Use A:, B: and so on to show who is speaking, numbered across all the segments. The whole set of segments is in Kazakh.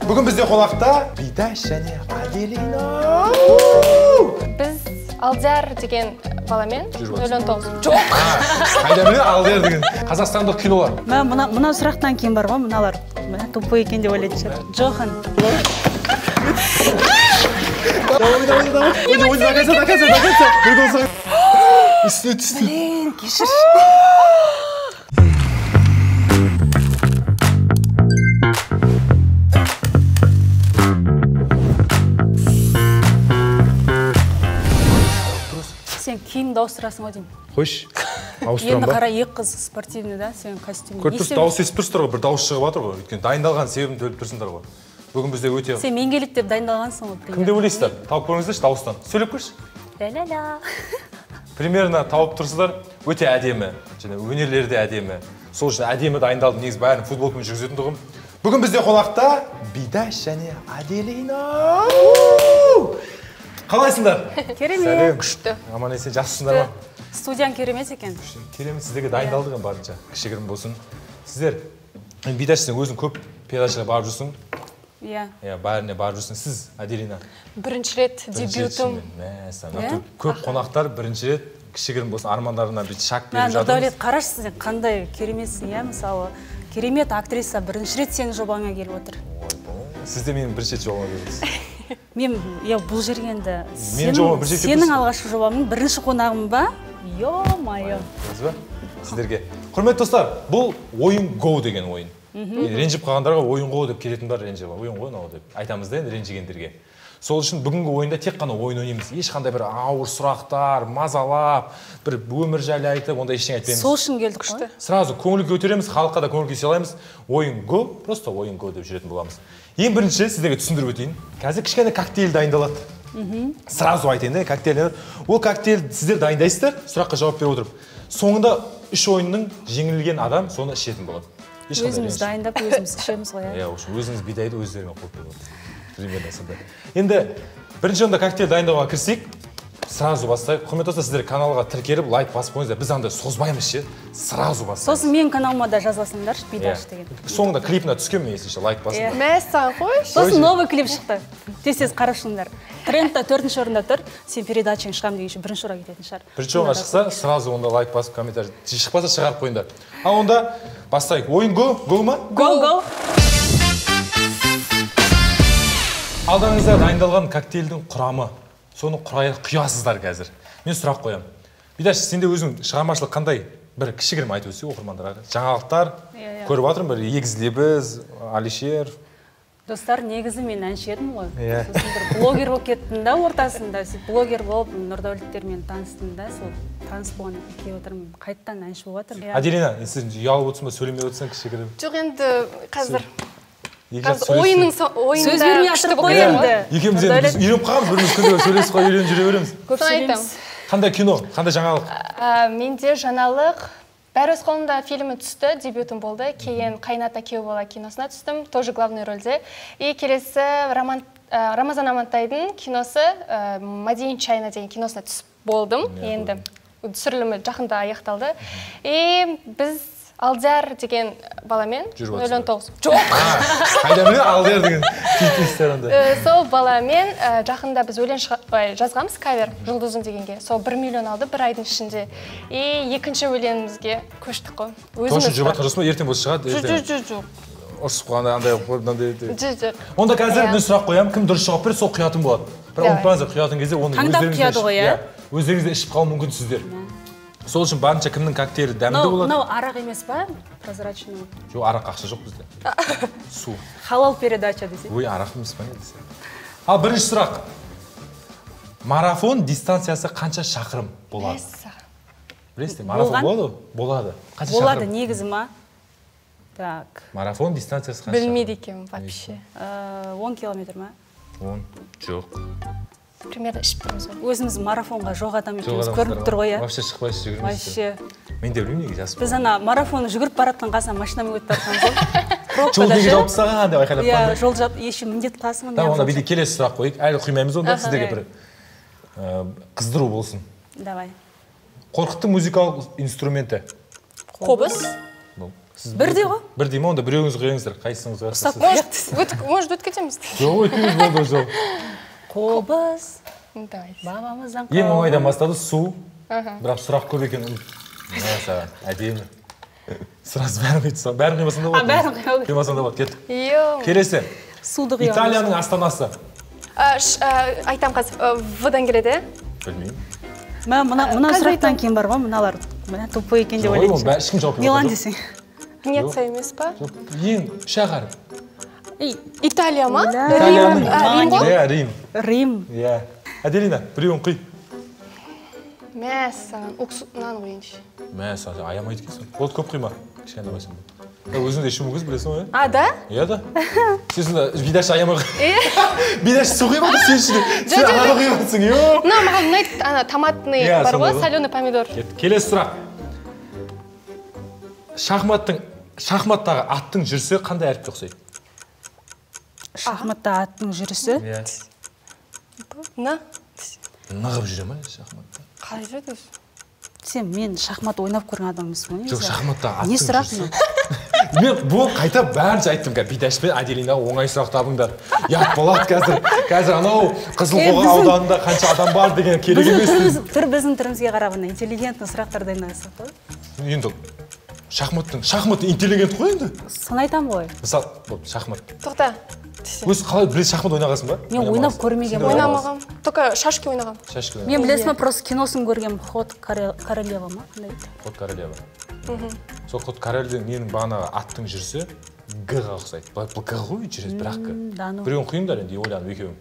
A: Бүгін бізде қонақта Бидаш және Аделина.
B: Біз Алдияр деген баламен 019. Жоқ.
A: Қайда біле Алдияр деген? Қазақстандық кинолар.
C: Мына сұрақтан кейін бар ғой, мыналар. Тупой екен деп ойлайтын шығар. Жохан.
A: Давай, давай, давай. Ой, до конца, до конца, до конца. Бір гол сай. Үстіне түсті.
C: Блин, кешір. Сен киімді ауыстырасың ғой деймін.
A: Қойшы, ауыстырам ба?
C: Енді қара, екі қыз спортивный да, сен костюм.
A: Көріп тұрсыз, дауыс естіп тұрсыздар ғой, бір дауыс шығып жатыр ғой. Өйткені дайындалған себебін төлеп тұрсыңдар ғой. Бүгін бізде өте...
C: Сен мен келеді деп дайындалғансың ғой.
A: Кім деп ойлайсыздар? Тауып көріңіздерші дауыстан. Сөйлеп көрші.
C: Ля-ля-ля.
A: Примерно тауып тұрсыздар, өте әдемі. Және өнерлері де әдемі. Сол үшін әдемі дайындалдым. Негізі бәрін футболкамен жүргізетін тұғым. Бүгін бізде қонақта Бидаш және Аделина. Қалайсыңдар?
C: Керемет.
B: Күшті.
A: Аман есен, жақсысыңдар ма?
C: Студияң керемет екен.
A: Керемет, сіздерге дайындалдық барынша. Кішігірім болсын. Сіздер, Бидаш, сен өзің көп передачаға барып жүрсің.
C: Иә.
A: Иә, бәріне барып жүрсің. Сіз, Аделина.
B: Бірінші рет дебютым.
A: Мәссаған. Көп қонақтар бірінші рет кішігірім болсын армандарына бір шаг беріп жатырмыз.
C: Нұрдәулет, қарашы, сен қандай кереметсің, иә, мысалы. Керемет актриса бірінші рет сенің жобаңа келіп отыр.
A: Сіз де менің бірінші рет жобама келдіңіз.
C: Мен, я, бұл жерге енді сенің алғашқы жобамның бірінші қонағым ба? Ё-моё.
A: Көрдіңіз ба? Сіздерге. Құрметті достар, бұл ойын го деген ойын. Ренжіп қалғандарға ойын го деп келетін бар, ренжіп. Ойын го мынау деп айтамыз да енді ренжігендерге. Сол үшін бүгінгі ойында тек қана ойын ойнаймыз. Ешқандай бір ауыр сұрақтар, мазалап, бір өмір жайлы айтып, ондай ештеңе айтпаймыз.
C: Сол үшін келдік қой.
A: Сразу көңіл көтереміз, халыққа да көңіл күй сыйлаймыз. Ойын го, просто ойын го деп жүретін боламыз. Ең бірінші сіздерге түсіндіріп өтейін. Қазір кішкене коктейль дайындалады. Сразу айтайын да, коктейль дайындалады. Ол коктейль сіздер дайындайсыздар, сұраққа жауап беріп отырып. Соңында үш ойынның жеңілген адам соны ішетін болады.
C: Өзіміз дайындап, өзіміз ішеміз ғой.
A: Иә, өзіңіз бидайды өздеріңе қойып беріп. Примерно сондай. Енді бірінші онда коктейль дайындауға кірісейік. Сразу бастайық. Құрметті достар, сіздер каналға тіркеліп, лайк басып қойыңыздар. Біз андай созбаймыз ше, сразу бастаймыз.
C: Сосын менің каналыма да жазасыңдар, Бидаш деген.
A: Соңында клипіне түскен мен есімше, лайк басыңдар.
B: Мәссаған, қойшы.
C: Сосын новый клип шықты. Тез-тез қарашыңдар. Трендта 4-ші орында тұр. Сен передачаң шығам дегенше бірінші орынға кететін шығар.
A: Бірінші орынға шықса, сразу онда лайк басып, комментарий. Шықпаса шығарып қойыңдар. Ал онда бастайық. Ойын го, го ма?
C: Го, го.
A: Алдарыңызда дайындалған коктейльдің құрамы. Соны құясыздар қазір. Мен сұрақ қоямын. Бидаш, сенде өзің шығармашылық қандай бір кішігірім айтып өтсең оқырмандарға? Жаңалықтар көріп жатырмын, бір егіз лебіз, Алишер.
C: Достар, негізі мен әнші едім ғой. Сосын бір блогер болып кеттім да ортасында. Сөйтіп блогер болып Нұрдәулеттермен таныстым да, сол таныс болғаннан кейін келіп отырмын. Қайтадан әнші болып жатырмын.
A: Аделина, сен ұялып отырсың ба, сөйлемей отырсың кішігірім?
B: Жоқ, енді қазір ойынның
C: сөз бермей ашып қой енді.
A: Екеуміз енді біз үйреніп қалғанбыз, біріміз күнде сөйлесіп қой, үйреніп жүре береміз.
C: Көп сөйлейміз.
A: Қандай кино, қандай жаңалық?
B: Менде жаңалық Бәрі өз қолымда фильмі түсті, дебютым болды. Кейін Қайната күйеу бала киносына түстім, тоже главный рөлде. И келесі Рамазан Амантайдың киносы Мадин Чайна деген киносына түсіп болдым. Енді түсірілімі жақында аяқталды. И біз Алдияр деген баламен 019. Жоқ.
A: Қайда біле Алдияр деген хит.
B: Сол баламен жақында біз өлең жазғанбыз, кавер Жұлдызым дегенге. Сол 1 миллион алды бір айдың ішінде. И екінші өлеңімізге көштік қой.
A: Өзіміз жүріп жатқан жоқсың ба? Ертең болса шығады.
B: Жоқ, жоқ.
A: Ұрысып қалғанда андай мынандай.
B: Жоқ.
A: Онда қазір мен сұрақ қоямын, кім дұрыс жауап берсе, сол құятын болады. Бірақ ұмытпаңыздар, құятын кезде оны өздеріңіз де ішіп қалу мүмкінсіздер. Сол үшін барынша кімнің коктейлі дәмді болады?
C: Мынау арақ емес па? Прозрачный.
A: Жоқ, арақ ақша жоқ бізде. Су.
C: Халал передача десе.
A: Ой, арақ емес па не десе. Ал бірінші сұрақ. Марафон дистанциясы қанша шақырым болады? Білесіздер, марафон болады? Болады. Қанша шақырым?
C: Болады, негізі ма? Так.
A: Марафон дистанциясы қанша?
B: Білмейді екенмін вообще.
C: 10 километр ма?
A: 10. Жоқ.
B: Примерно ішіп тұрмыз ғой.
C: Өзіміз марафонға жоқ адам екеніміз көрініп тұр ғой, иә?
A: Вообще шықпайсыз, жүгірмейсіз.
C: Вообще.
A: Мен де білмеймін неге жас.
C: Біз ана марафон жүгіріп бара жатқан қасынан машинамен өтіп бара жатқанбыз ғой.
A: Жол неге жауып тастаған деп айқайлап
C: қалды. Иә, жол жауып, еще міндет қыласың.
A: Онда бізде келесі сұрақ қояйық. Әлі құймаймыз онда, сіздерге бір қыздыру болсын.
C: Давай.
A: Қорқыттың музыкалық инструменті.
B: Қобыз.
C: Бірдей ғой?
A: Бірдей ма, онда біреуіңіз құйыңыздар, қайсыңыз құясыз?
B: Может, өтіп кетеміз?
A: Жоқ, өтпейміз, болды жоқ.
C: Қобыз. Бабамыздан
A: қобыз. Ең оңайдан бастады, су. Бірақ сұрақ көп екен. Мә саған, әдемі. Сразу бәрін құйды. Бәрін құймасаң да болады.
C: Бәрін
A: құймасаң да болады, кеттік. Келесі.
C: Суды құямыз.
A: Италияның астанасы.
B: Айтам қазір, В-дан келеді,
A: Білмеймін.
C: Мына сұрақтан кейін бар ғой, мыналар. Мына тупой екен деп ойлаймын.
A: Ешкім жауап бермей.
C: Милан десең.
B: Венеция емес па?
A: Ең шағар.
B: Италия ма?
A: Италияның.
B: Рим ғой?
A: Иә, Рим.
C: Рим.
A: Иә. Аделина, біреуін құй.
B: Мә саған, уксус нан құйыншы.
A: Мә саған, аямайды екенсің. Болды, көп құйма. Кішкене қойсаң болды. Өзің де ішуің көз білесің ғой,
B: А, да?
A: Иә да. Сен сонда бидаш аямай бидаш су құйып жатыр, сен ішінде. Сен ананы құйып жатсың, йо.
B: Мына маған ұнайды, ана томатный бар ғой, соленый помидор.
A: Келесі сұрақ. Шахматтағы аттың жүрісі қандай әріпке ұқсайды?
C: Шахматта аттың жүрісі?
A: Иә.
B: Н.
A: Нығып жүре ма шахматта?
B: Қалай жүреді өзі?
C: Сен мен шахмат ойнап көрген адам емеспін ғой.
A: Жоқ, шахматта аттың
C: Не сұрақ
A: жүрісі? Мен бұл қайта бәрінше айттым, Бидаш пен Аделина оңай сұрақ табыңдар. Ұят болады қазір. Қазір анау Қызылқоға ауданында қанша адам бар деген керек емес.
C: Түр біздің түрімізге қарағанда интеллигентті сұрақтар дайындайсың ғой.
A: Енді шахмат интеллигент қой енді.
C: Соны айтамын ғой.
A: Мысалы, болды, шахмат.
B: Тоқта.
A: Өз қалай білесің, шахмат ойнағансың ба?
C: Мен ойнап көрмегенмін.
B: Ойнамағам. Только шашки ойнағам.
A: Шашки ойнағам.
C: Мен білесің ба, просто киносын көргем, Ход королева ма? Қандай?
A: Ход королева. Сол ход корольдің ненің бағанағы аттың жүрісі Г-ға ұқсайды. Бұл Г ғой жүреді, бірақ Г. Біреуін құйыңдар енді, ойланып екеуің.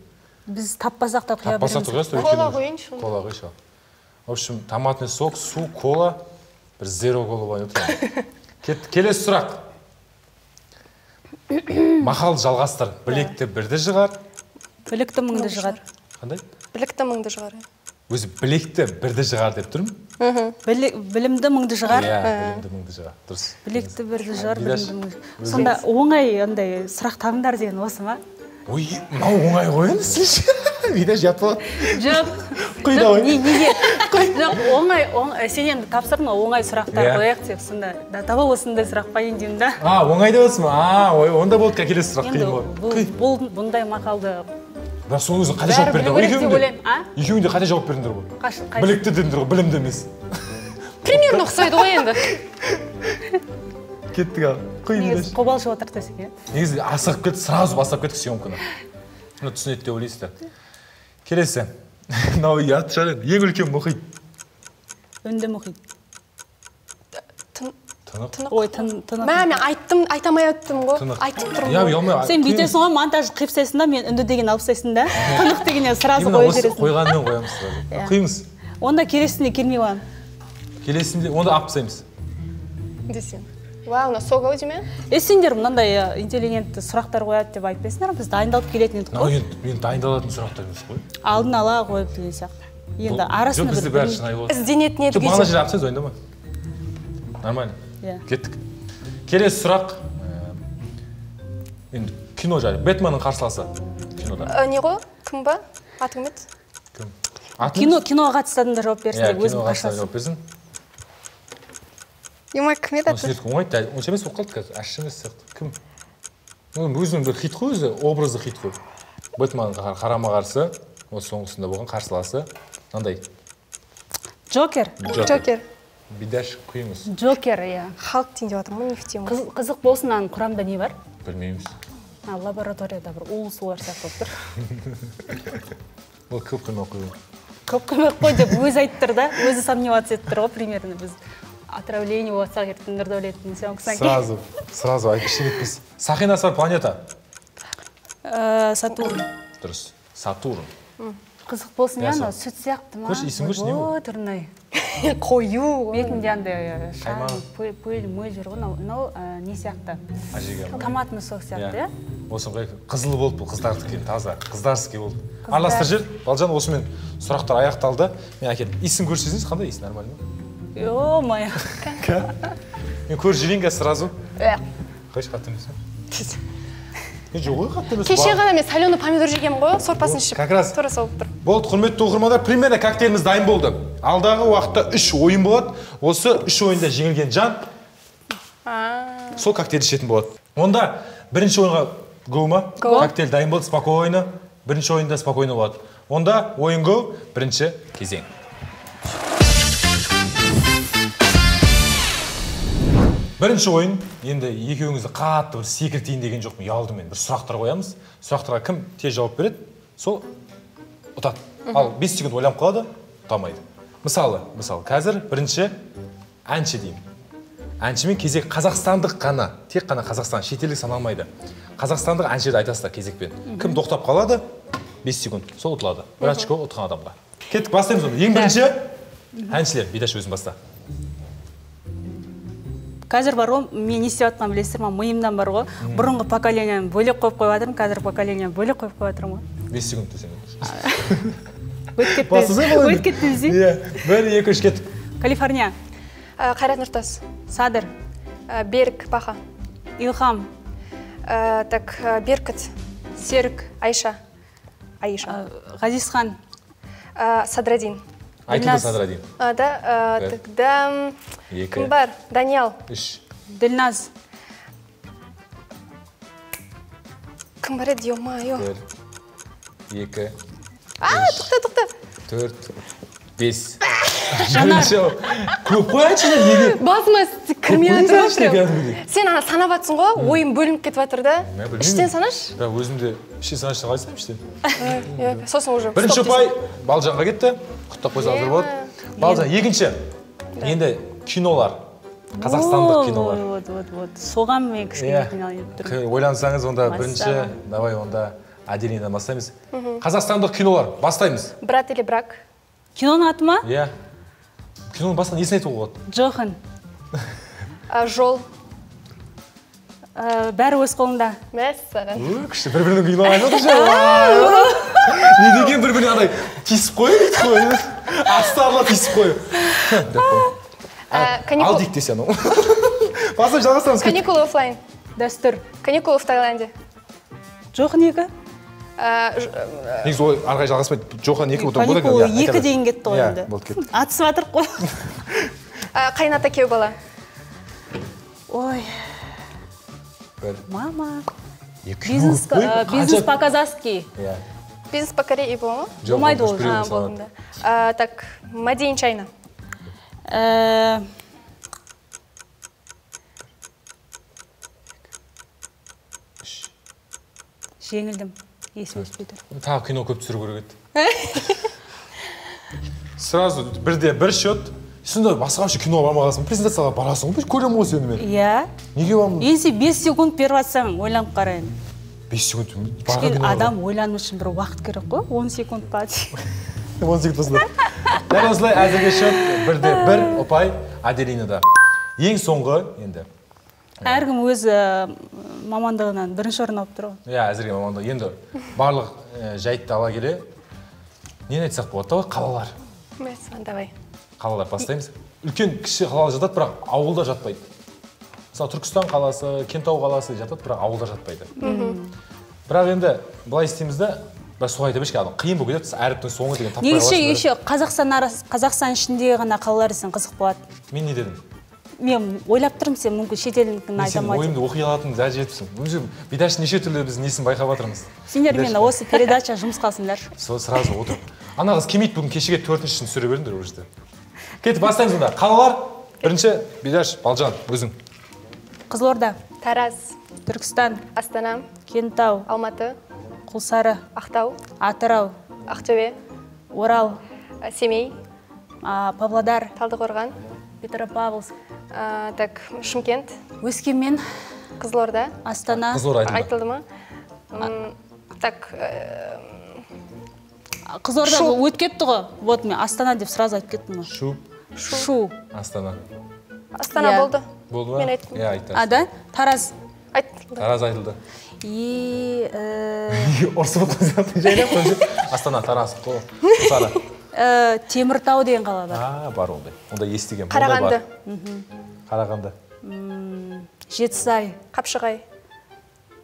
C: Біз таппасақ та құя береміз.
A: Таппасақ та құясыз,
B: Кола құйыншы.
A: Кола құйшы. В общем, томатный сок, су, кола, бір зеро кола болайын отырмын. Келесі сұрақ. Мақал жалғастыр. Білекті бірді жығар.
C: Білекті мыңды жығар.
A: Қандай?
B: Білекті мыңды жығар.
A: Өзі білекті бірді жығар деп тұрмын.
C: Білімді мыңды жығар.
A: Иә, білімді мыңды жығар. Дұрыс.
C: Білекті бірді жығар, білімді мыңды жығар. Сонда оңай андай сұрақ табыңдар деген осы ма?
A: Ой, мынау оңай ғой енді, сіз. Бидаш ұят болады.
C: Жоқ.
A: Құй давай.
C: Неге? Жоқ, оңай, сен енді тапсырдың ғой, оңай сұрақтар қояйық деп, сонда да таба осындай сұрақ қояйын деймін да.
A: А, оңай деп отырсың ба? А, ой, онда болды, келесі сұрақ қиын болады.
C: Енді бұндай мақалды
A: Бірақ соның өзін қате жауап бердіңдер ғой, екеуің де. Екеуің де қате жауап бердіңдер ғой. Білікті дедіңдер ғой, білімді емес.
B: Примерно ұқсайды ғой енді.
A: Кеттік ал. Құй
C: Негізі қобалжып отыр десең, иә?
A: Негізі асығып кетті, сразу бастап кеттік съемканы. Мұны түсінеді деп ойлайсыздар. Келесі. Мынау ұят шығар енді. Ең үлкен мұхит.
C: Үнді мұхит.
A: Тынық.
C: Ой, тынық.
B: Мә, мен айттым, айта алмай айттым ғой. Айтып тұрмын.
A: Иә, ұялмай.
C: Сен бүйтесің ғой, монтаж қиып тастайсың да, мен үнді деген алып тастайсың да. Тынық дегеннен сразу қойып жібересің.
A: Қойғанмен қоямыз сразу. Құйыңыз.
C: Онда келесінде келмей қоямын.
A: Келесінде, онда алып тастаймыз.
B: Десең. Вау, мына сок ау дейме?
C: Сендер мынандай интеллигентті сұрақтар қояды деп айтпайсыңдар, біз дайындалып келетін едік қой.
A: Енді мен дайындалатын сұрақтар емес қой.
C: Алдын ала қойып деген сияқты. Енді арасында
A: бір бізде бәрі шынайы болады.
B: Ізденетін едік.
A: Бағана жерде алып тастаймыз, ойында ма? Нормально. Кеттік. Келесі сұрақ. Енді кино жайлы. Бэтменнің қарсыласы кинода.
B: Не ғой? Кім ба? Аты кім еді?
A: Кім?
C: Киноға қатысты адамдар жауап берсін деп өзім қашасың.
A: Жауап берсін.
B: Емай, кім еді аты?
A: Сендердікі оңай, дәл онша емес болып қалды қазір. Ащы емес сияқты. Кім? Өзінің бір хит қой өзі, образы хит қой. Бэтменнің қарама-қарсы, осы соңғысында болған қарсыласы мынандай.
C: Джокер.
B: Джокер.
A: Бидаш құйыңыз.
C: Джокер, иә.
B: Халық дейін деп жатырмын, не в тему.
C: Қызық болсын, аның құрамында не бар?
A: Білмейміз.
C: Лабораторияда бір улы сулар сияқты болып тұр.
A: Ол көп құймақ қой.
C: Көп құймақ қой деп өзі айтып тұр да, өзі сомневаться етіп тұр ғой, примерно біз отравление болсақ ертең Нұрдәулеттің съемкасынан кейін.
A: Сразу айтып ештеңе етпес. Сақинасы бар планета.
C: Сатурн.
A: Дұрыс. Сатурн.
C: Қызық болсын, иә, анау сүт сияқты ма?
A: Көрші, иісін көрші, не ол?
C: Ой, тұрнай.
B: Қою.
C: Бетінде андай шаң, пыль, мыль жүр ғой, мынау не сияқты? Томатный сок сияқты, иә?
A: Осы қызыл болды бұл, қыздардікі таза, қыздарский болды. Араластыр жер, Балжан, осымен сұрақтар аяқталды. Мен әкелдім. Иісін көрсеңіз, қандай иіс, нормально ма?
C: Ё-моё.
A: Мен көріп жіберейін қазір сразу. Қойшы, қатты емес пе? Жоқ, ой, қатты емес.
B: Кеше ғана мен соленый помидор жегенмін ғой, сорпасын ішіп.
A: Как раз.
B: Тура сол болып тұр.
A: Болды, құрметті оқырмандар, примерно коктейліміз дайын болды. Алдағы уақытта 3 ойын болады. Осы 3 ойында жеңілген жан Сол коктейль ішетін болады. Онда бірінші ойынға go ма? Коктейль дайын болды, спокойно. Бірінші ойында спокойно болады. Онда ойын go, бірінші кезең. Бірінші ойын, енді екеуіңізді қатты бір секіртейін деген жоқпын, ұялдым мен. Бір сұрақтар қоямыз. Сұрақтарға кім тез жауап береді, сол ұтады. Ал 5 секунд ойланып қалады, ұтамайды. Мысалы, қазір бірінші әнші деймін. Әншімен кезек қазақстандық қана, тек қана Қазақстан, шетелдік саналмайды. Қазақстандық әншілерді айтасыздар кезекпен. Кім тоқтап қалады, 5 секунд, сол ұтылады. Бір очко ұтқан адамға. Кеттік, бастаймыз онда. Ең бірінші әншілер, Бидаш өзің баста.
C: Қазір бар ғой, мен не істеп жатқанымды білесіздер ма? Миымнан бар ғой. Бұрынғы поколенияны бөлек қойып қойып жатырмын, қазіргі поколенияны бөлек қойып қойып жатырмын ғой.
A: 5 секунд десең.
C: Өтіп кетті.
A: Иә, 1, 2, 3, кеттік.
C: Калифорния.
B: Қайрат Нұртас.
C: Садыр.
B: Берік Баха.
C: Илхам.
B: Так, Беркіт.
C: Серік.
B: Айша. Аиша.
C: Ғазизхан.
B: Садрадин.
A: Айтылды Садрадин.
B: Да, тогда кім бар? Даниял.
A: 3.
C: Ділназ.
B: Кім бар еді, ё-моё.
A: 1, 2,
B: тоқта, тоқта.
A: 4, 5. Жанар. Көп қой әншілер, неге?
B: Басыма кірмей жатыр. Сен ана санап жатсың ғой, ойым бөлініп кетіп жатыр да. Іштен санашы?
A: Бірақ өзім де іштен санашы қалай санаймын іштен?
B: Сосын уже.
A: Бірінші ұпай Балжанға кетті. Құттықтап қойсаңыздар болады. Балжан, екінші. Енді кинолар. Қазақстандық кинолар.
C: Вот, вот, вот. Соған мен кішкене қиналып тұрмын.
A: Ойлансаңыз, онда бірінші, давай онда Аделинадан бастаймыз. Қазақстандық кинолар, бастаймыз.
B: Брат или брак?
C: Киноның аты ма?
A: Иә. Киноның басынан несін айтуға болады?
C: Жохан.
B: Жол.
C: Бәрі өз қолында.
B: Мәссаған.
A: Күшті, бір-бірінің кино айтып отыр. Не деген бір-біріне андай тиісіп қойып, бүйтіп қойып. Астарлы тиісіп қойып. Ал дейік десе анау. Бастап жалғастырамыз.
B: Каникулы офлайн.
C: Дәстүр.
B: Каникулы в Таиланде.
C: Жохан 2.
A: Негізі ой ары қарай жалғаспайды. Жохан 2 отыр.
C: Каникулы 2 деген кетті ғой енді.
A: Болды, кетті.
C: Атысып жатырық қой.
B: Қайната күйеу бала.
C: Ой.
A: 1.
C: Мама. Бизнес по-казахски.
B: Бизнес по Корее бола ма?
C: Болмайды ол.
B: Болдым да. Так, Made in China.
C: Жеңілдім. Есіме түспей тұр.
A: Тағы кино көп түсіру керек еді. Сразу бірде бір счет. Сонда басқа вообще кино бармағансың, презентацияға барасың ғой, көремін ғой сені мен.
C: Иә.
A: Неге бармын?
C: Енді сен 5 секунд беріп жатсаң, ойланып қарайын.
A: 5 секунд.
C: Кішкене адам ойлану үшін бір уақыт керек қой, 10 секунд па.
A: 10 секунд болсын. Дәл осылай әзірге счет бірде бір ұпай Аделинада. Ең соңғы енді.
C: Әркім өз мамандығынан бірінші орын алып тұр ғой.
A: Иә, әзірге мамандығы. Енді барлық жайтты ала келе, нені айтсақ болады? Давай қалалар.
B: Мәссаған, давай.
A: Қалалар бастаймыз. Үлкен кіші қалалар жатады, бірақ ауылда жатпайды. Мысалы, Түркістан қаласы, Кентау қаласы жатады, бірақ ауылда жатпайды. Бірақ енді былай істейміз да, бірақ солай айта берші, қиын болып кетеді, әріптің соңы деген таппай
C: Негізі
A: қаласың.
C: Еще Қазақстан ішіндегі ғана қалалар десең қызық болады.
A: Мен не дедім?
C: Мен ойлап тұрмын, сен мүмкін шетелдікін
A: Мен сенің
C: айта алмай.
A: ойымды оқи алатын дәрежеге жетіпсің. Өзі Бидаш неше түрлі біз несін байқап жатырмыз.
C: Сендер мені осы передача жұмысқа алсыңдар.
A: Сол сразу отырып. Ана қыз келмейді бүгін, кешеге 4-шісін түсіре беріңдер ол жерде. Кетіп бастаймыз онда. Қалалар. Бірінші Бидаш, Балжан, өзің.
C: Қызылорда.
B: Тараз.
C: Түркістан.
B: Астана.
C: Кентау.
B: Алматы.
C: Құлсары.
B: Ақтау.
C: Атырау.
B: Ақтөбе.
C: Орал.
B: Семей.
C: Павлодар.
B: Талдықорған.
C: Петропавловск.
B: Так, Шымкент.
C: Өскемен.
B: Қызылорда.
C: Астана.
A: Қызылорда айтылды.
B: Айтылды ма? Так,
C: Қызылорда өтіп кетті ғой. Вот мен Астана деп сразу айтып кеттім ғой.
A: Шу.
C: Шу.
A: Астана.
B: Астана болды.
A: Болды ма?
B: Мен айттым.
A: Иә, айтты.
C: А, да? Тараз.
B: Айтылды.
A: Тараз айтылды. Ұрсып отқан жайлап қойшы. Астана, Тараз, Құлсары.
C: Теміртау деген қала бар.
A: А, бар ондай. Ондай естігем.
B: Қарағанды.
A: Қарағанды.
C: Жетісай.
B: Қапшығай.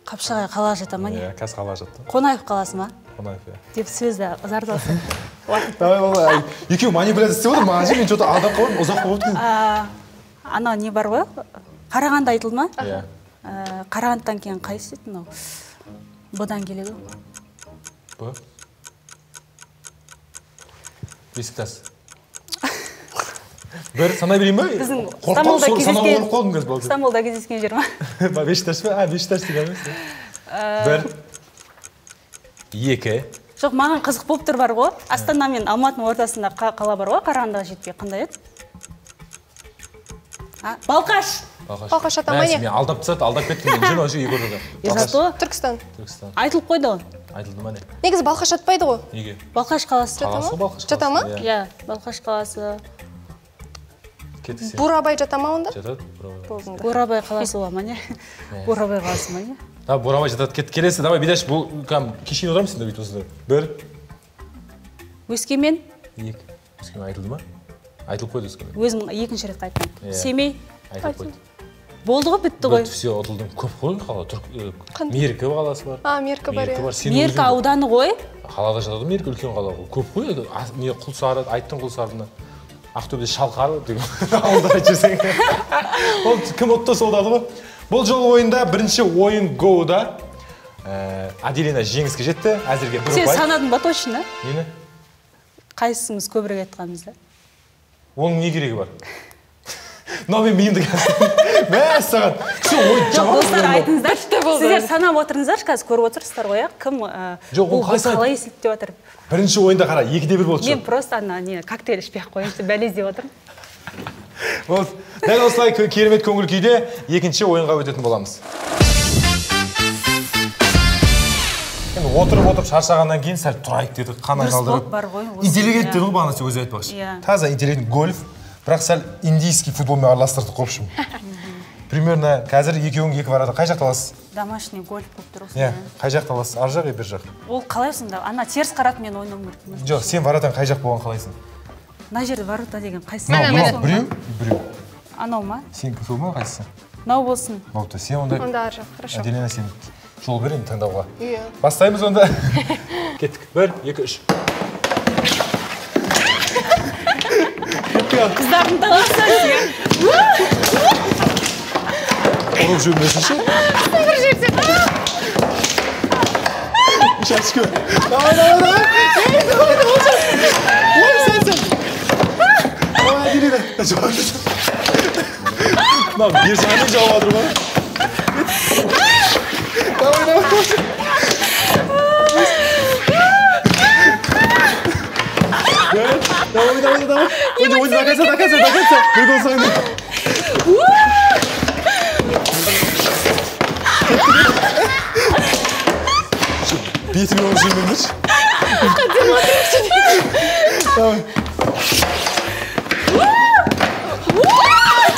C: Қапшағай қала жата ма не?
A: Иә, қазір қала жатты.
C: Қонаев қаласы ма?
A: Қонаев, иә.
C: Деп сөзді ұзартып.
A: Давай, давай. Екеуі манипуляция істеп отыр, маған ше, мен что-то алдап қалдым, ұзақ болып кетті.
C: Анау не бар ғой? Қарағанды айтылды ма?
A: Иә.
C: Қарағандыдан кейін қайсы еді мынау? Бұдан келеді ғой.
A: Б. Бесіктас. Бір санай берейін ба?
C: Біздің
A: Стамбулда
C: кездескен. Кездескен жер ма?
A: Бешикташ па? Бешикташ деген емес. Бір. Екі.
C: Жоқ, маған қызық болып тұр бар ғой. Астана мен Алматының ортасында қала бар ғой, Қарағандыға жетпей. Қандай еді? Балқаш.
B: Балқаш ата ма не?
A: Мен алдап тастады, алдап кеттім. Мен жүр, екі ортада.
C: Зато
B: Түркістан.
A: Түркістан.
C: Айтылып қойды ғой.
A: Айтылды ма не?
B: Негізі Балқаш атпайды ғой.
A: Неге?
C: Балқаш қаласы.
A: Қаласы Балқаш.
B: Жата ма?
C: Иә, Балқаш қаласы.
A: Кеттік сен.
B: Бурабай жата ма онда?
A: Жатады.
C: Бурабай қаласы бола ма не? Бурабай қаласы ма не?
A: Да, Бурабай жатады. Кет, келесі. Давай, Бидаш, бұл кешейін отырамыз сен де бүйтіп осында. Бір.
C: Өскемен.
A: Екі. Өскемен айтылды ма? Айтылып қойды Өскемен.
C: Өзім екінші рет айттым. Семей.
A: Айтылып қойды.
C: Болды ғой, бітті ғой.
A: Бітті, все, ұтылдым. Көп қой қала. Меркі қаласы бар.
B: А, Меркі бар, иә.
C: Меркі ауданы ғой.
A: Қалада жатады Меркі, үлкен қала ғой. Көп қой. Не, Құлсары, айттың Құлсарыны. Ақтөбеде Шалқар деген ауылда айтып жүрсең. Ол кім ұтты, сол ұтады ғой. Бұл жолы ойында бірінші ойын гоуда Аделина жеңіске жетті. Әзірге бір
C: Сен
A: ұпай.
C: санадың ба точно?
A: Нені?
C: Қайсымыз көбірек айтқанымызды?
A: Оның не керегі бар? Мынау мен миымды қазір. Мәссаған. Все, ой,
C: Жоқ, достар, айтыңыздаршы. Сіздер санап отырыңыздаршы, қазір көріп отырсыздар ғой, кім
A: Жоқ, ол
C: қалай есептеп отыр?
A: Бірінші ойында қара, 2-1 болды.
C: Мен просто ана не коктейль ішпей ақ қояйыншы, бәле іздеп отырмын.
A: Вот, дәл осылай керемет көңіл күйде екінші ойынға өтетін боламыз. Енді отырып-отырып шаршағаннан кейін сәл тұрайық дедік, қан айналдырып.
C: Бар ғой.
A: Интеллигент деді ғой бағана сен өзі айтпақшы. Таза интеллигент гольф, бірақ сәл индийский футболмен араластырдық в общем. Примерно қазір екеуің екі ворота. Қай жақта аласыз?
C: Домашний гольф болып тұр осында.
A: Иә, қай жақта аласыз? Ар жақ, бер жақ?
C: Ол қалай сонда? Ана теріс қарап мен ойнауым керек.
A: Жоқ, сен воротаң қай жақ болған қалайсың?
C: Мына жерде ворота деген қайсысы?
A: Мынау біреу, біреу.
C: Анау ма?
A: Сенікі сол ма, қайсысы?
C: Мынау болсын.
A: Болыпты. Сен онда.
B: Онда ар жақ, хорошо.
A: Аделина, сен жол бер енді таңдауға.
B: Иә.
A: Бастаймыз онда. Кеттік. 1, 2, 3.
C: Қыздардың таласы.
A: Ұрып жібермесінші.
B: Бір жерде.
A: Үш очко. Давай, давай, давай. Ей, давай, давай. Ой, сәл, сәл. Давай, Аделина. Мынау бер жағынан жауып жатыр ғой. Давай, давай. Давай, давай, давай. Ой, до конца, до конца, до конца. Бір гол сайын. Бетіме ұрып жібермеңдерші. Давай.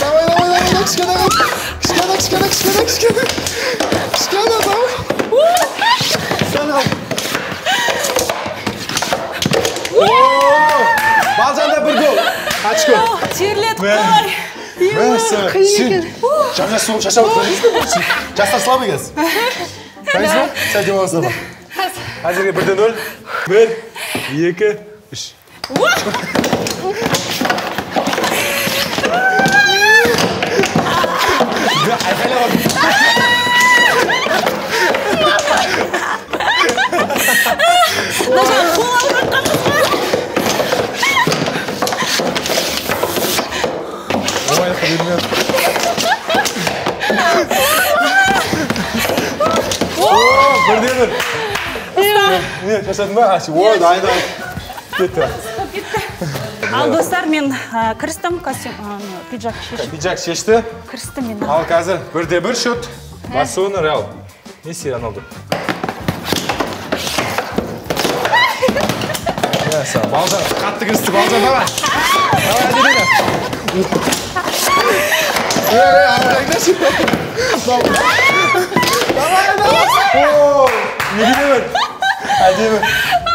A: Давай, давай, давай, кішкене, кішкене, кішкене, кішкене, кішкене. Кішкене, давай. Сәл қал. Балжанда бір гол. Очко.
C: Терлетіп қой.
A: Сен жаңа соғып шашап отырсың. Жастар слабый қазір. Дайынсыз ба? Сәл демаласыздар ма? Әзірге 1-0. 1, 2, 3. Айқайлап отыр.
C: Мына жағы қол алып жатқан қыз ғой.
A: Оңайлыққа бермей. О, 1-1. Не, шаршадың ба? Ой, дайын. Кетті.
C: Ал достар, мен кірістім, костюм, пиджак шешті.
A: Пиджак шешті.
C: Кірістім мен.
A: Ал қазір 1-1 счет. Барселона, Реал. Месси, Роналду. Балжан, қатты кірісті, Балжан, давай. Давай, Аделина. Ей, ары Давай, давай. О, неге бір? Әдемі.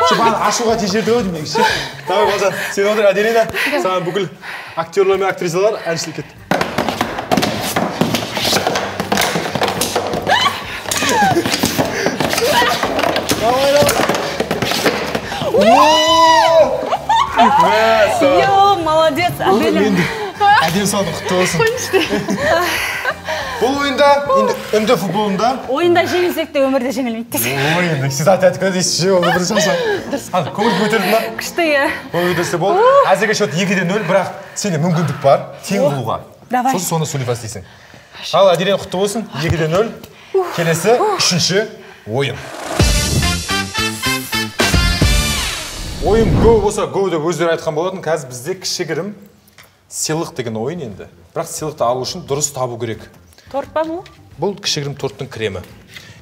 A: Бағана ашуға тежерді ғой деймін негізі. Давай, Балжан, сен отыр, Аделина. Саған бүкіл актерлар мен актрисалар әншілік кетті. Давай, давай.
C: Йо, молодец, Аделина.
A: Әдемі салдың, құтты болсын. Бұл ойында, енді футболында.
C: Ойында жеңілсек те өмірде жеңілмейді десең.
A: Ой, енді сіз айтып айтып ше, ол бір жақсы. Ал, көңіл көтерді ма?
C: Күшті, иә.
A: Көңіл көтерсе болды. Әзірге счет 2-0, бірақ сенде мүмкіндік бар тең қылуға.
C: Давай.
A: Сосын соны Сулифа істейсің. Ал, Әділен құтты болсын. 2-0. Келесі үшінші ойын. Ойын го болса го деп өздері айтқан болатын. Қазір бізде кішігірім сыйлық деген ойын енді. Бірақ сыйлықты алу үшін дұрыс табу керек.
C: Торт па бұл?
A: Бұл кішігірім торттың кремі.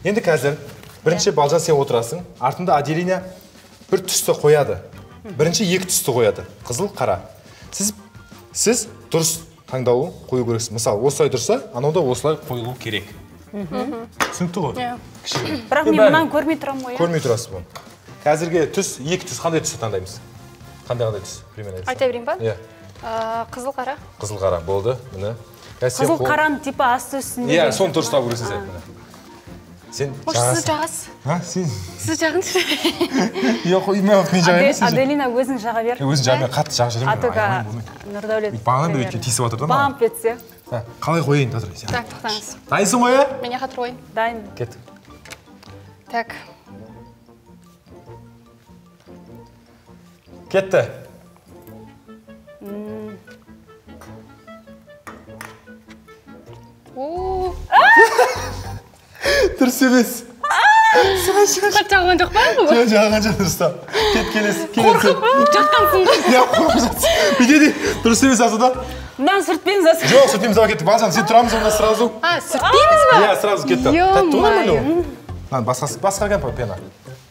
A: Енді қазір бірінші Балжан сен отырасың. Артында Аделина бір түсті қояды. Бірінші екі түсті қояды. Қызыл, қара. Сіз дұрыс таңдауын қою керексіз. Мысалы, осылай тұрса, анау да осылай қойылу керек. Түсінікті ғой?
B: Иә.
A: Кішігірім.
C: Бірақ мен мынаны көрмей тұрамын ғой, иә?
A: Көрмей тұрасыз бұны. Қазірге түс, екі түс, қандай түсті таңдаймыз? Қандай түс? Примерно айтсаң.
B: Айта берейін ба?
A: Иә.
B: Қызыл қара.
A: Қызыл қара болды, міне.
C: Қызыл қараны типа асты үстінде.
A: Иә, соны дұрыс табу керексің сен. Сен
B: жағасың. Сіз жағасыз.
A: А, сен?
B: Сіз жағыңызшы.
A: Жоқ, мен жағайын.
C: Аделина өзің жаға бер.
A: Өзің жаға бер, қатты жаға жүремін.
C: Атыға Нұрдәулет.
A: Бағанадан бері өйткені тиісіп жатыр да маған.
C: Бамп етсе.
A: Қалай қояйын, татыр.
B: Так, тоқтаңыз.
A: Дайынсың ғой, иә?
B: Мен қатыр қояйын.
C: Дайын.
A: Кет.
B: Так.
A: Кетті. Дұрыс емес.
B: Қатты жағған жоқ па?
A: Жоқ, жағған жоқ, дұрыстап. Кет, келесі.
B: Қорқып жатқансың ғой.
A: Иә, қорқып жатсың. Бүйтеді, дұрыс емес Асуда.
C: Мынаны сүртпейміз Асуда.
A: Жоқ, сүртпейміз, давай кеттік. Балжан, сен тұрамыз онда сразу.
B: А, сүртпейміз ба?
A: Иә, сразу кетті. Тәтті ғой нормально ол. Мынаны басқа кәмпе пена.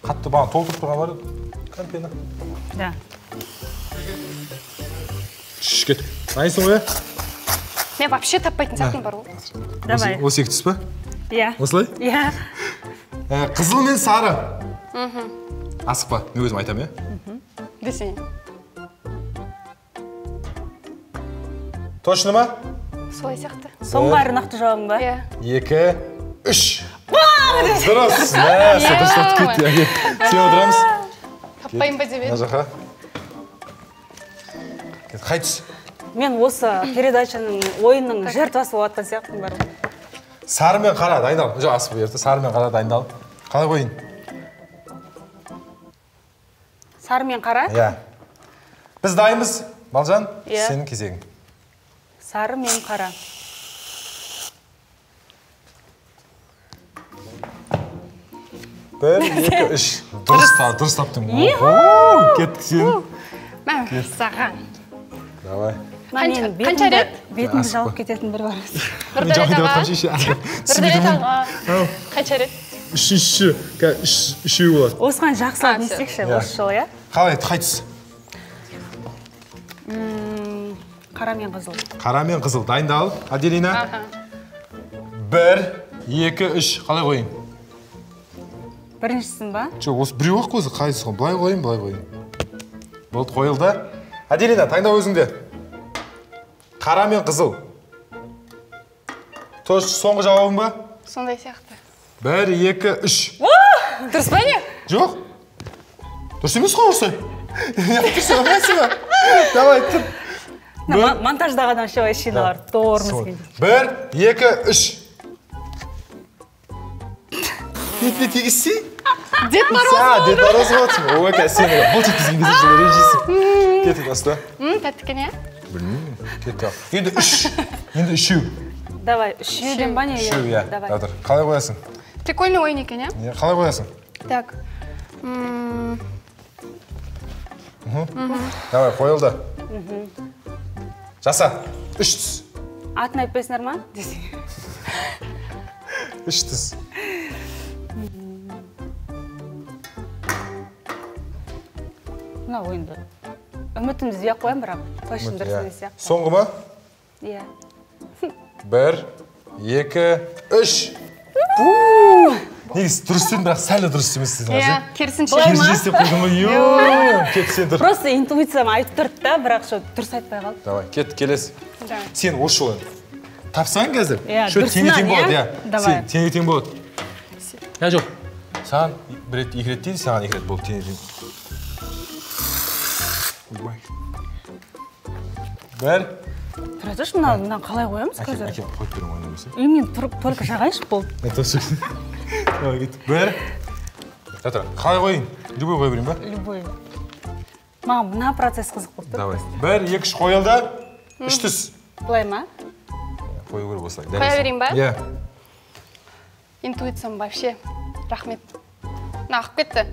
A: Қатты бағана толтырып тұрған бар еді. Кәмпена.
C: Да.
A: Шш, кет. Дайынсың ғой, иә?
B: Мен вообще таппайтын сияқтымын бар ғой.
C: Давай.
A: Осы екі түс па?
C: Иә.
A: Осылай?
C: Иә.
A: Қызыл мен сары. Асықпа, мен өзім айтамын, иә?
B: Десең.
A: Точно ма?
B: Солай сияқты.
C: Соңғы әрі нақты жауабың ба?
B: Иә.
A: 2, 3. Дұрыс. Мәсе, дұрыс тапты, кетті. Сен отырамыз.
B: Таппайын ба деп едім.
A: Мына жаққа. Қай түс?
C: Мен осы передачаның ойынның жертвасы болып жатқан сияқтымын бар.
A: Сары мен қара дайындал. Жоқ, асып берді. Сары мен қара дайындал. Қалай қояйын?
C: Сары мен қара?
A: Иә. Біз дайынбыз. Балжан,
C: Иә.
A: сенің кезегің.
C: Сары мен қара.
A: 1, 2, 3. Дұрыс таптың. Кеттік сен.
B: Мә, саған.
A: Давай.
B: Қанша рет?
C: Бетімді жалып кететін бір бар.
B: Нұрдәулет аға. Нұрдәулет аға. Қанша рет?
A: Үшінші. Үшеу болады.
C: Осыған жақсылап не істейікші осы жолы, иә?
A: Қалай, қай түс?
C: Қара мен қызыл.
A: Қара мен қызыл. Дайындал, Аделина. 1, 2, 3. Қалай қояйын?
C: Біріншісін ба?
A: Жоқ, осы біреу ақ қойсы, қайсысы? Былай қояйын, былай қояйын. Болды, қойылды. Аделина, таңдау өзіңде. Қара мен қызыл. Тош, соңғы жауабың ба?
B: Сондай сияқты.
A: 1, 2, 3.
B: Дұрыс па не?
A: Жоқ. Дұрыс емес қой осы. Дұрыс емес па? Давай, тұр.
C: Монтаждағы адам ше шиналар тормоз.
A: 1, 2, 3. Бетіне тигізсей?
B: Дед Мороз.
A: Дед Мороз боласың. Ой, қазір сені бұл жеткізген кезде жылы ренжисің. Кеттік Асуда.
B: Тәтті екен, иә?
A: Білмеймін. Кетті. Енді 3. Енді 3.
C: Давай, 3-ден ба не?
A: 3, иә. Давай. Қалай қоясың?
B: Прикольный ойын екен, иә?
A: Қалай қоясың?
B: Так.
A: Давай, қойылды. Жаса. 3 түс.
C: Атын айтпайсыңдар ма?
A: 3 түс.
C: Мына ойынды үмітімді үзбей ақ қоямын, бірақ точно дұрыс емес сияқты.
A: Соңғы ма?
C: Иә.
A: 1, 2, 3. Негізі дұрыс дедім, бірақ сәл дұрыс емес дедім.
B: Иә, керісінше.
A: Керісінше істеп қойдың ғой. Йоо, кет сен тұр.
C: Просто интуициям айтып тұрды да, бірақ шо дұрыс айтпай қалды.
A: Давай, кет, келесі. Сен осы жолы тапсаң қазір,
C: Иә,
A: шо тең-тең болады, иә.
C: Давай.
A: Сен тең-тең болады. Иә, жоқ. Саған бір рет, екі рет дейді, саған екі рет болды, тең-тең. Ойбай. 1,
C: Тұра тұршы, мынаны қалай қоямыз қазір?
A: Әкел, қойып беремін ойнамаса.
C: И мен тұрып только жағайыншы болды.
A: Давай, кет. Бір. Тұра, қалай қояйын? Любой қоя берейін ба?
C: Любой. Маған мына процесс қызық болып тұр.
A: Давай. 1, 2, 3 қойылды. 3 түс.
C: Былай ма?
A: Қою керек осылай.
B: Қоя берейін ба?
A: Иә.
B: Интуициям вообще. Рахмет. Мына ағып кетті.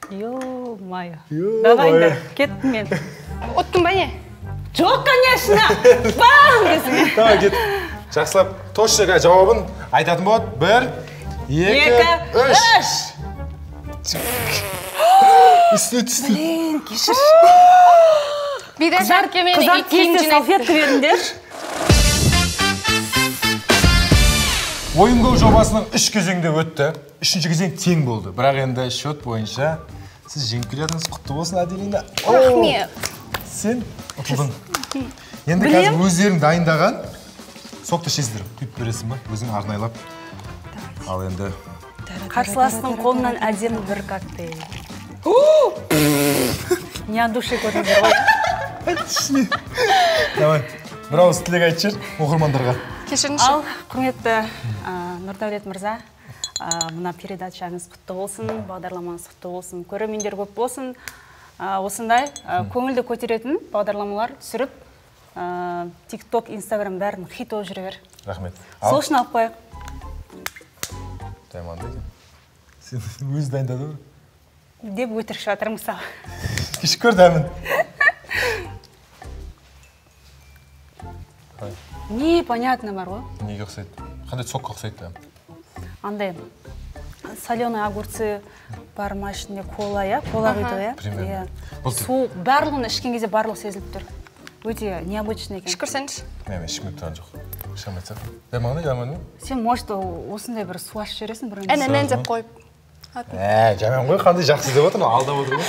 C: Ё-моё. Давай, да, кеттім мен.
B: Ұттым ба не?
C: Жоқ, конечно! Бам! Десің.
A: Давай, кет. Жақсылап, точно жауабын айтатын болады. 1, 2, 3. Үстіне түсті.
C: Блин, кешірші.
B: Бидай жаркемен
C: Қыздар, тез салфетка беріңдер.
A: Ойын гол жобасының 3 кезеңде өтті. 3-ші кезең тең болды. Бірақ енді счет бойынша сіз жеңіп келе жатырсыз. Құтты болсын, Аделина.
B: Рахмет.
A: Сен ұтылдың. Енді қазір өздерің дайындаған сокты ішесіздер. Құйып бересің ба? Өзің арнайлап. Ал енді
C: қарсыластың қолынан әдемі бір коктейль. Не от души көрдіңдер ғой.
A: Давай, бір ауыз тілек айтып жібер оқырмандарға.
B: Кешіріңізші.
C: Ал, құрметті Нұрдәулет мырза, мына передачаңыз құтты болсын, бағдарламаңыз құтты болсын, көрермендер көп болсын. Осындай көңілді көтеретін бағдарламалар түсіріп, TikTok, Instagram бәрін хит болып жүре бер.
A: Рахмет.
C: Сол үшін алып қояйық.
A: Дайманды екен. Сен өзі дайындады ғой.
C: Деп өтірік жатыр мысалы.
A: Кешіп көр дәмін.
C: Непонятно бар ғой.
A: Неге ұқсайды? Қандай сокқа ұқсайды дәм?
C: Андай соленые огурцы бар ма ішінде, кола, иә? Кола құйды, иә?
A: Примерно.
C: Су барлығын ішкен кезде барлығы сезіліп тұр. Өте необычный екен.
B: Ішіп көрсеңші.
A: Мен ішкім келіп тұрған жоқ. Іше алмай тұрсам. Дәмі қандай, жаман ба?
C: Сен, может, осындай бір су ашып жібересің бір.
B: Ән-ән деп қойып.
A: Жаман ғой, қандай жақсы деп отыр, алдап отыр ғой.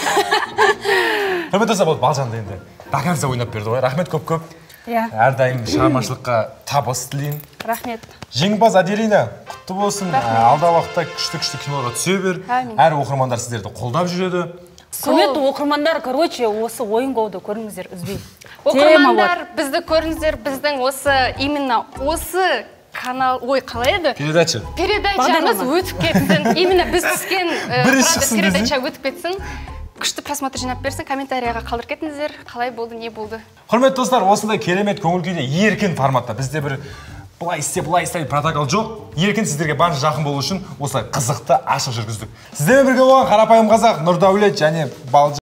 A: Құрметті достар, болды, Балжанды енді до конца ойнап берді ғой. Рахмет көп-көп. Әрдайым шығармашылыққа табыс тілеймін.
C: Рахмет.
A: Жеңімпаз Аделина, құтты болсын. Алдағы уақытта күшті-күшті киноларға түсе бер. Әр оқырмандар сіздерді қолдап жүреді.
C: Құрметті оқырмандар, короче, осы ойын голды көріңіздер, үзбей.
B: Оқырмандар, бізді көріңіздер, біздің осы, именно осы канал, ой, қалай еді?
A: Передача.
B: Передачамыз өтіп кетсін. Именно біз түскен передача өтіп кетсін. Күшті просмотр жинап берсін, комментарияға қалдырып кетіңіздер, қалай болды, не болды.
A: Құрметті достар, осындай керемет көңіл күйде еркін форматта. Бізде бір былай істе, былай істе протокол жоқ. Еркін сіздерге барынша жақын болу үшін осылай қызықты ашық жүргіздік. Сіздермен бірге болған қарапайым қазақ Нұрдәулет және Балжан.